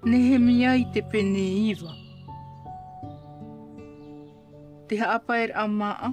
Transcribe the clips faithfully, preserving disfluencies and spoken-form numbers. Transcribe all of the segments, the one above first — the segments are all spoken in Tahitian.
Nehemia i te pene iva. Te haʻapaeraʻa māʻa,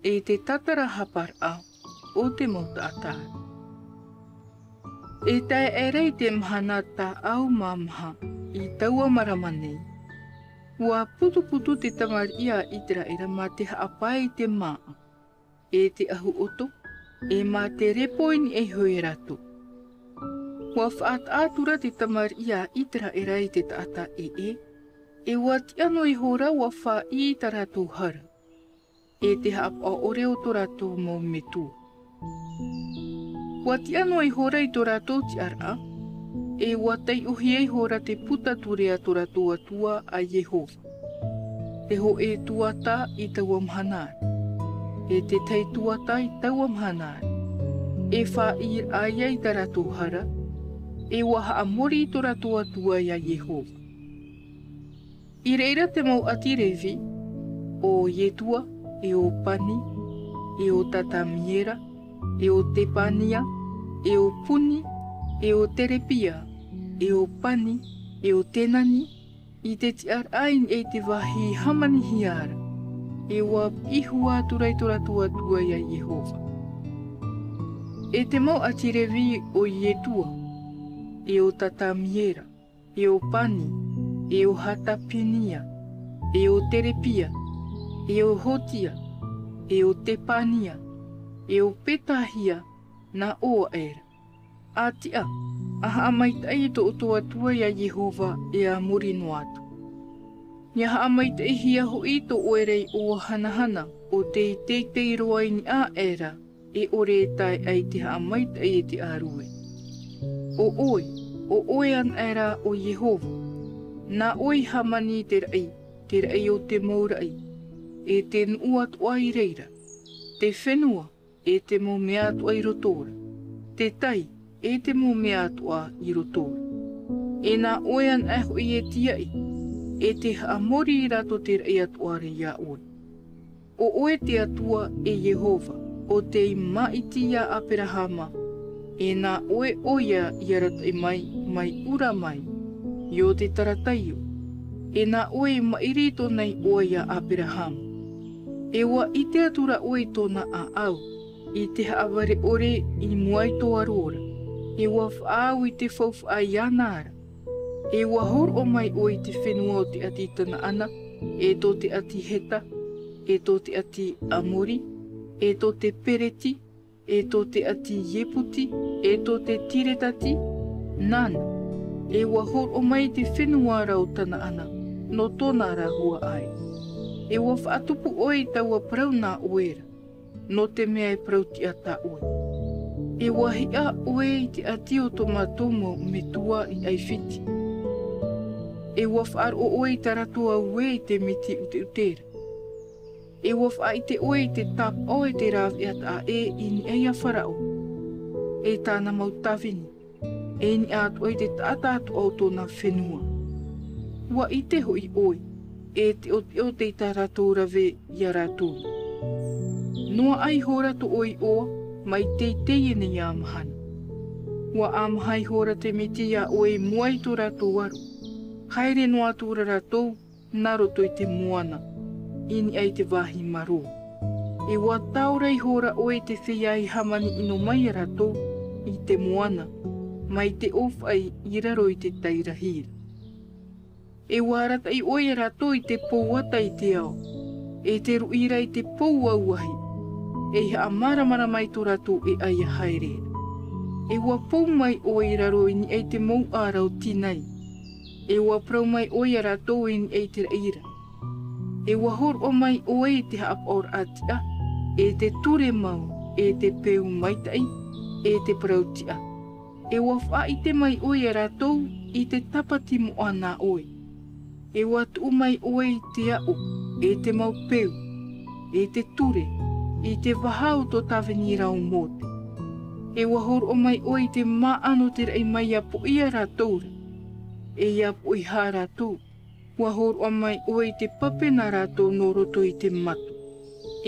e te tātarahaparaʻa o te mau taʻata. E tae aʻera i te mahana tāʻau mā maha i taua marama nei, ʻua putuputu te tamariʻi a Iteraera mā te haʻapae i te māʻa, e te ʻahu ʻoto, e mā te repo i niʻa iho ia rātou. ʻUa faʻataʻa atura te tamariʻi a Iteraera i te taʻata ʻē, e ʻua tiʻa noa ihora ʻua fāʻī i tā rātou hara, e te haʻapaʻo ʻore o tō rātou mau metua. ʻUa tiʻa noa ihora i tō rātou tiʻaraʻa, e ʻua taiʻohia ihora te puta ture a tō rātou Atua a Iehova. Te hōʻē tuata i taua mahana ra, e te tahi tuata i taua mahana ra, e fāʻīraʻa ia i tā rātou hara, e ʻua haʻamori i tō rātou Atua ia Iehova. I reira te mau ʻāti Revi, ʻo Ietua, e ʻo Pani, e ʻo Tatamiera, e ʻo Tepania, e ʻo Puni, e ʻo Terepia, e ʻo Pani, e ʻo Tenani, i te tiʻaraʻa i niʻa i te vāhi hāmanihia ra, e ʻua piʻi hua atura i tō rātou Atua ia Iehova. E te mau ʻāti Revi ʻo Ietua, e ʻo Tatamiera, e ʻo Pani, e ʻo Hatapinia, e ʻo Terepia, e ʻo Hotia, e ʻo Tepania, e ʻo Petahia, nā ʻō aʻera. ʻA tiʻa, ʻa haʻamaitaʻi i tō ʻoutou Atua ia Iehova, e ʻa muri noa atu. ʻIa haʻamaitaʻihia hoʻi tō ʻoe ra iʻoa hanahana, ʻo tei teitei roa i niʻa aʻera, e ʻore e tae ai te haʻamaitaʻi e te ʻārue. ʻO ʻoe, ʻo ʻoe anaʻe ra ʻo Iehova. Nā ʻoe i hāmani i te raʻi, te raʻi o te mau raʻi, e te nuʻu atoʻa i reira, te fenua, e te mau mea atoʻa i roto ra, te tai, e te mau mea atoʻa i roto ra. E nā ʻoe anaʻe hoʻi e tīaʻi, e te haʻamori i roto te raʻi atoʻa ra ia ʻoe. ʻO ʻoe te Atua e Iehova, ʻo tei māʻiti ia Aperahama, e nā ʻoe ʻoia i arataʻi mai, mai Ura mai, i ʻō te tarataio, e nā ʻoe i maʻiri i tōna iʻoa ia Aperahama. E ʻua ʻite atura ʻoe i tōna ʻāʻau, i te haʻavare ʻore i mua i tō aro ra, e ʻua faʻaau i te faufaʻa iāna ra. E ʻua hōroʻa mai ʻoe i te fenua o te ʻāti Tanaana, e tō te ʻāti Heta, e tō te ʻāti Amori, e tō te Pereti, e tō te ʻāti Ieputi, e tō te Tiretati, nāna, e ʻua hōroʻa mai i te fenua ra o Tanaana, nō tōna ra huaʻai. E ʻua faʻatupu ʻoe i taua parau nā ʻoe ra, nō te mea e parau tiʻa tā ʻoe. E ʻua hiʻa ʻoe i te ʻāti o tō mātou mau metua i ʻAifiti. E ʻua faʻaroʻo ʻoe i tā rātou auē i te miti ʻuteʻute ra. E ʻua faʻaʻite ʻoe i te tāpaʻo e te rāveʻa taʻa ʻē i niʻa ia Farao, e tāna mau tāvini, e i niʻa atoʻa i te taʻata atoʻa o tōna fenua. ʻUa ʻite hoʻi ʻoe, e te ʻoteʻote i tā rātou rave ia rātou. Noaʻa ihora tō ʻoe iʻoa, mai teitei e nei ā mahana. ʻUa ʻāmaha ihora te miti ia ʻoe i mua i tō rātou aro. Haere noa atu ra rātou, nā roto i te moana, i niʻa i te vāhi marō. E ʻua taora ihora ʻoe i te feiā i hāmani ʻino mai ia rātou i te moana, mai te ʻōfaʻi i raro i te tai rahi ra. E ʻua arataʻi ʻoe ia rātou i te pou ata i te ao, e te ruʻi ra i te pou auahi, ei haʻamāramarama i tō rātou ʻēʻa ia haere ra. E ʻua pou mai ʻoe i raro i niʻa i te mouʻa ra o Tinai. E ʻua parau mai ʻoe ia rātou i niʻa i te raʻi ra. E ʻua hōroʻa mai ʻoe i te haʻapaʻoraʻa tiʻa, e te ture mau, e te peu maitaʻi, e te parau tiʻa. E ʻua faʻaʻite mai ʻoe ia rātou i te tāpati moʻa nā ʻoe. E ʻua tuʻu mai ʻoe i te aʻo, e te mau peu, e te ture, i te vaha o tō tāvini ra ʻo Mōte. E ʻua hōroʻa mai ʻoe i te māʻa nō te raʻi mai ʻia poʻi ia rātou ra, e ʻia poʻihā rātou. ʻUa hōroʻa mai ʻoe i te pape nā rātou nō roto i te mato.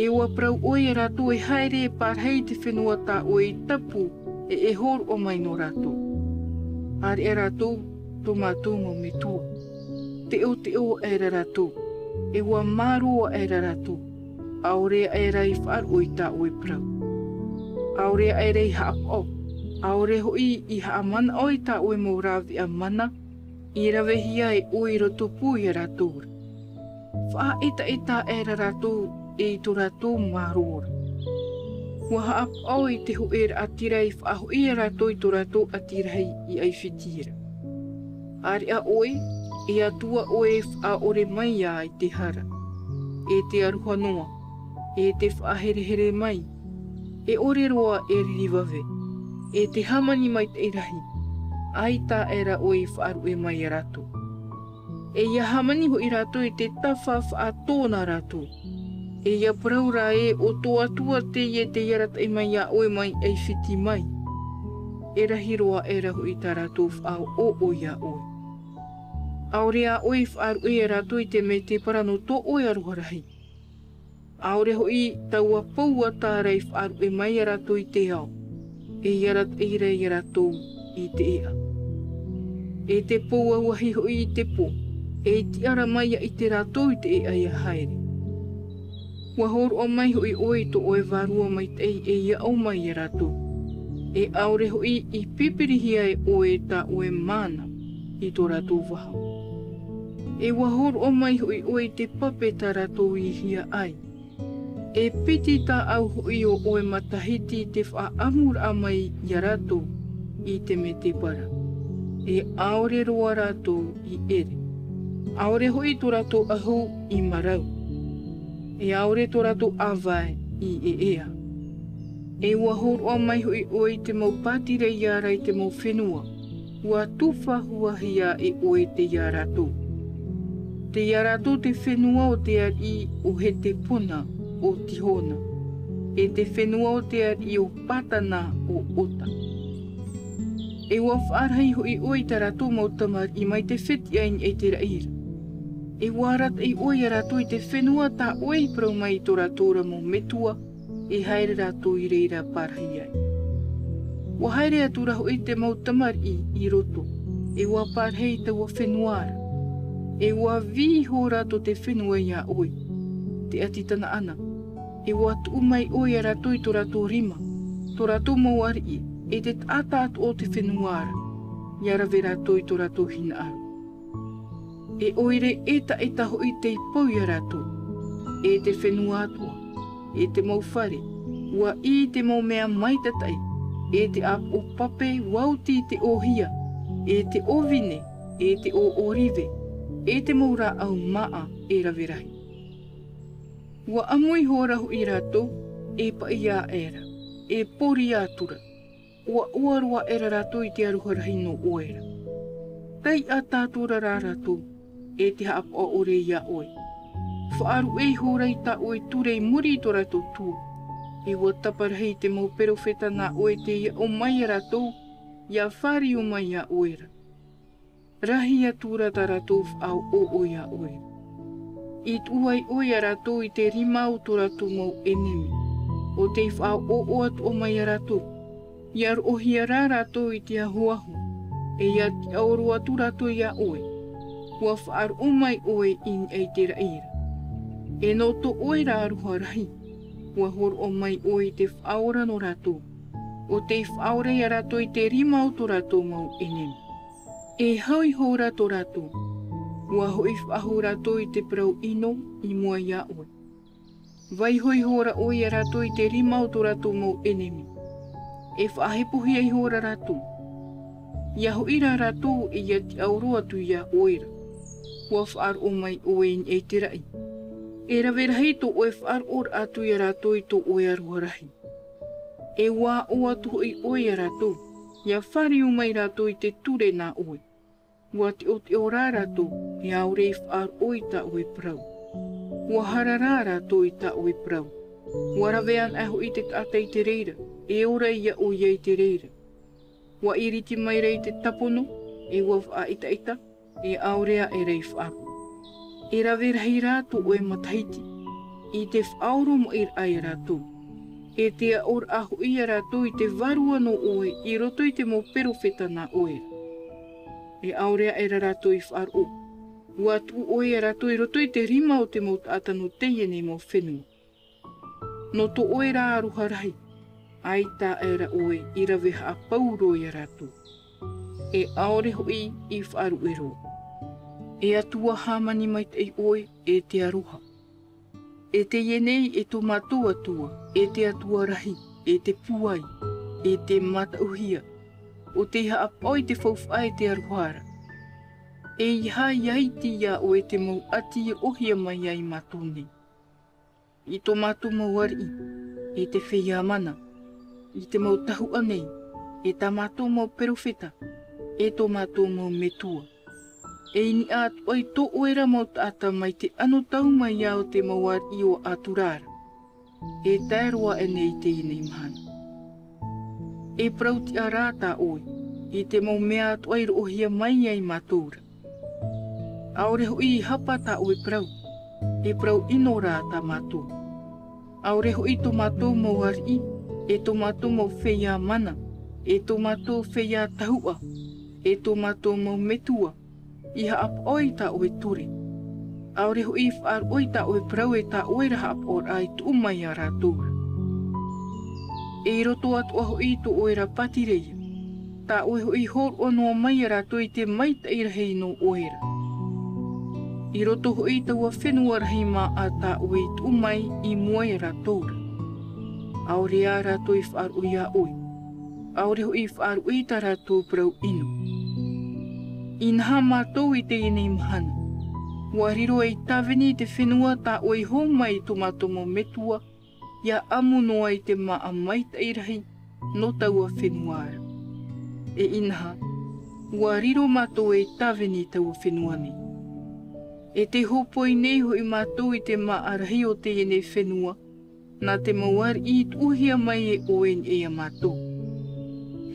E ʻua parau ʻoe ia rātou e haere e parahi i te fenua tā ʻoe i tapu e e hōroʻa mai nō rātou. ʻĀreʻa rātou, tō mātou mau metua. Teʻoteʻo aʻera rātou, e ʻua mārō aʻera rātou, ʻaore aʻera i faʻaroʻo i tā ʻoe parau. ʻAore aʻera i haʻapaʻo, ʻaore hoʻi i haʻamanaʻo i tā ʻoe mau rāveʻa mana, i ravehia e ʻoe i rotopū ia rātou ra. Faʻaetaeta aʻera rātou e i tō rātou mārō ra. ʻUa haʻapaʻo i te hōʻē raʻatira i faʻahoʻi ia rātou i tō rātou ʻati rahi i ʻAifiti ra. ʻĀreʻa ʻoe, e Atua ʻoe e faʻaʻore mai ia i te hara, e te aroha noa, e te faʻaherehere mai, e ʻore roa e riri vave, e te hāmani maitaʻi rahi, ʻaita aʻera ʻoe i faʻaruʻe mai ia rātou. E ʻia hāmani hoʻi rātou i te tafa faʻatō nā rātou. E ʻia parau ra ē, ʻo tō Atua teie tei arataʻi mai ia ʻoe mai ʻAifiti mai. E rahi roa aʻera hoʻi tā rātou faʻaʻoʻoʻo ia ʻoe. ʻAore ā ʻoe i faʻaruʻe ia rātou i te mētēpara nō tō ʻoe aroha rahi. ʻAore hoʻi taua pou ʻatā ra i faʻaruʻe mai ia rātou i te ao, e i arataʻi ra ia rātou i te ʻēʻa. E te pou auahi hoʻi i te pō, e i tiʻa ra mai ia ʻite rātou i te ʻēʻa ʻia haere. ʻUa hōroʻa mai hoʻi ʻoe i tō ʻoe vārua maitaʻi e i aʻo mai ia rātou. E ʻaore hoʻi i pipirihia e ʻoe tā ʻoe māna i tō rātou vaha. E ʻua hōroʻa mai hoʻi ʻoe i te pape tā rātou i hia ai. E piti tāʻau hoʻi ʻo ʻoe matahiti i te faʻaʻamuraʻa mai ia rātou i te mētēpara. E ʻaore roa rātou i ʻere. ʻAore hoʻi tō rātou ʻahu i marau. E ʻaore tō rātou ʻāvae i ʻeʻea. E ʻua hōroʻa mai hoʻi ʻoe i te mau pātireia ra i te mau fenua. ʻUa tufahuahia e ʻoe tei ia rātou. Tei ia rātou te fenua o te ariʻi o Hetepona, o Tihona, e te fenua o te ariʻi o Patana, o Ota. E ʻua faʻarahi hoʻi ʻoe i tā rātou mau tamariʻi mai te fetiʻa i niʻa i te raʻi ra. E ʻua arataʻi ʻoe ia rātou i te fenua tā ʻoe i parau mai i tō rātou ra mau metua, e haere rātou i reira parahi ai. ʻUa haere atu ra hoʻi te mau tamariʻi i roto, e ʻua parahi i taua fenua ra. E ʻua vī ihora tō te fenua ia ʻoe, te ʻati Tanaana. E ʻua tuʻu mai ʻoe ia rātou i tō rātou rima, tō rātou mau ariʻi, e te taʻata atoʻa o te fenua ra, ʻia rave rātou i tō rātou hinaʻaro. E ʻoire ʻetaʻeta hoʻi tei pau ia rātou, e te fenua atoʻa, e te mau fare, ʻua ʻī i te mau mea maitataʻi, e te ʻāpoʻo pape, ʻua oti i te ʻōhia, e te ʻōvine, e te ʻōʻōrive, e te mau rāʻau māʻa e rave rahi. ʻUa ʻamu ihora hoʻi rātou, e paʻi aʻera, e pori atu ra. ʻUa ʻoaʻoa aʻera rātou i te aroha rahi nō ʻoe ra. Taiʻa tātou ra rā rātou, e te haʻapaʻo ʻore ia ʻoe. Faʻaruʻe ihora i tā ʻoe ture i muri i tō rātou tuō. E ʻua taparahi i te mau perofeta nā ʻoe tei aʻo mai ia rātou, ʻia fāriu mai ia ʻoe ra. Rahi atu ra tā rātou faʻaʻoʻoʻo ia ʻoe. I tuʻu ai ʻoe ia rātou i te rima o tō rātou mau ʻenemi, ʻo tei faʻaʻoʻoʻo atoʻa mai ia rātou. ʻIa roʻohia rā rātou i te ahuahu, e ʻia tiʻaoro atu rātou ia ʻoe. ʻUa faʻaroʻo mai ʻoe i niʻa i te raʻi ra. E nō tō ʻoe ra aroha rahi, ʻua hōroʻa mai ʻoe i te faʻaora nō rātou, ʻo tei faʻaora ia rātou i te rima o tō rātou mau ʻenemi. E hau ihora tō rātou, ʻua hoʻi faʻahou rātou i te parau ʻino i mua ia ʻoe. Vaiiho ihora ʻoe ia rātou i te rima o tō rātou mau ʻenemi. E faʻahepohia ihora rātou. ʻIa hoʻi rā rātou e ʻia tiʻaoro atu ia ʻoe ra. ʻUa faʻaroʻo mai ʻoe i niʻa i te raʻi. E rave rahi tō ʻoe faʻaroʻoraʻa atu ia rātou i tō ʻoe aroha rahi. E ʻua aʻo atu hoʻi ʻoe ia rātou, ʻia fāriu mai rātou i te ture nā ʻoe. ʻUa teʻoteʻo rā rātou, e ʻaore i faʻaroʻo i tā ʻoe parau. ʻUa hara rā rātou i tā ʻoe parau. ʻUa rave anaʻe hoʻi te taʻata i te reira, e ora ia ʻoia i te reira. ʻUa iriti mai rā i te tapono, e ʻua faʻaʻetaʻeta, e ʻaore aʻera i faʻaroʻo. E rave rahi rā tō ʻoe matahiti, i te faʻaoromaʻiraʻa ia rātou. E te aʻoraʻa hoʻi ia rātou i te vārua nō ʻoe i roto i te mau perofeta nā ʻoe ra. E ʻaore aʻera rātou i faʻaroʻo. ʻUa tuʻu ʻoe ia rātou i roto i te rima o te mau taʻata nō teie nei mau fenua. Nō tō ʻoe rā aroha rahi, ʻaita aʻera ʻoe i rave haʻapau roa ia rātou. E ʻaore hoʻi i faʻaruʻe roa. E Atua hāmani maitaʻi ʻoe, e te aroha. E teie nei e tō mātou Atua, e te Atua rahi, e te pūai, e te mataʻuhia, ʻo tei haʻapaʻo i te faufaʻa e te aroha ra. E ʻeiaha ʻia iti ia ʻoe te mau ʻati i roʻohia mai ai mātou nei. I tō mātou mau ariʻi, e te feiā mana, i te mau tahuʻa nei, e tā mātou mau perofeta, e tō mātou mau metua. E i niʻa atu ai tō ʻoe ra mau taʻata mai te anotau mai ia o te mau ariʻi o Atura ra. E tae roa aʻenei i teie nei mahana. E parau tiʻa rā tā ʻoe, i te mau mea atoʻa i roʻohia mai ai mātou ra. ʻAore hoʻi i hapa tā ʻoe parau, e parau ʻino rā tā mātou. ʻAore hoʻi tō mātou mau ariʻi, e tō mātou mau feiā mana, e tō mātou feiā tahuʻa, e tō mātou mau metua, i haʻapaʻo i tā ʻoe ture. ʻAore hoʻi i faʻaroʻo i tā ʻoe parau e tā ʻoe ra haʻapaʻoraʻa i tuʻu mai ia rātou ra. E i roto atoʻa hoʻi i tō ʻoe ra pātireia, tā ʻoe hoʻi i hōroʻa noa mai ia rātou i te maitaʻi rahi nō ʻoe ra. I roto hoʻi i taua fenua rahi māʻa tā ʻoe i tuʻu mai i mua ia rātou ra. ʻAore ā rātou i faʻaroʻo ia ʻoe. ʻAore hoʻi i faʻaruʻe i tā rātou parau ʻino. Inaha mātou i teie nei mahana. ʻUa riro ei tāvini i te fenua tā ʻoe i hō mai i tō mātou mau metua, ʻia ʻamu noa i te māʻa maitaʻi rahi nō taua fenua ra. E inaha, ʻua riro mātou ei tāvini i taua fenua nei. E tē hōpoi nei hoʻi mātou i te māʻa rahi o teie nei fenua, nā te mau ariʻi i tuʻuhia mai e ʻoe i niʻa ia mātou.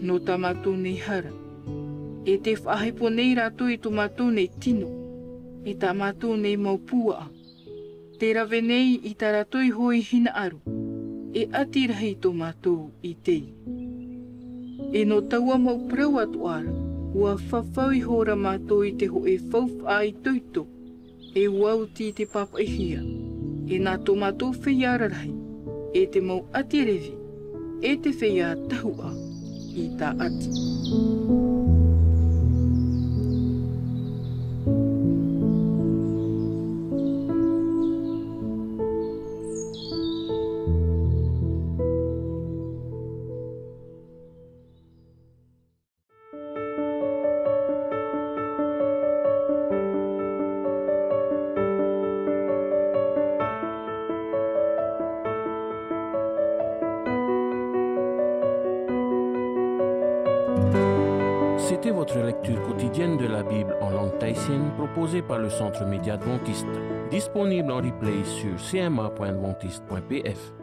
Nō tā mātou nei hara, e tē faʻahepo nei rātou i tō mātou nei tino, e tā mātou nei mau puaʻa. Tē rave nei i tā rātou iho i hinaʻaro, e ʻati rahi tō mātou i teie. E nō taua mau parau atoʻa ra, ʻua fafau ihora mātou i te hōʻē faufaʻa itoito, e ʻua oti i te pāpaʻihia, e nā tō mātou feiā rarahi, e te mau ʻati Revi, e te feiā tahuʻa i tāʻati. C'était votre lecture quotidienne de la Bible en langue tahitienne proposée par le Centre Média Adventiste, disponible en replay sur C M A point adventiste point P F.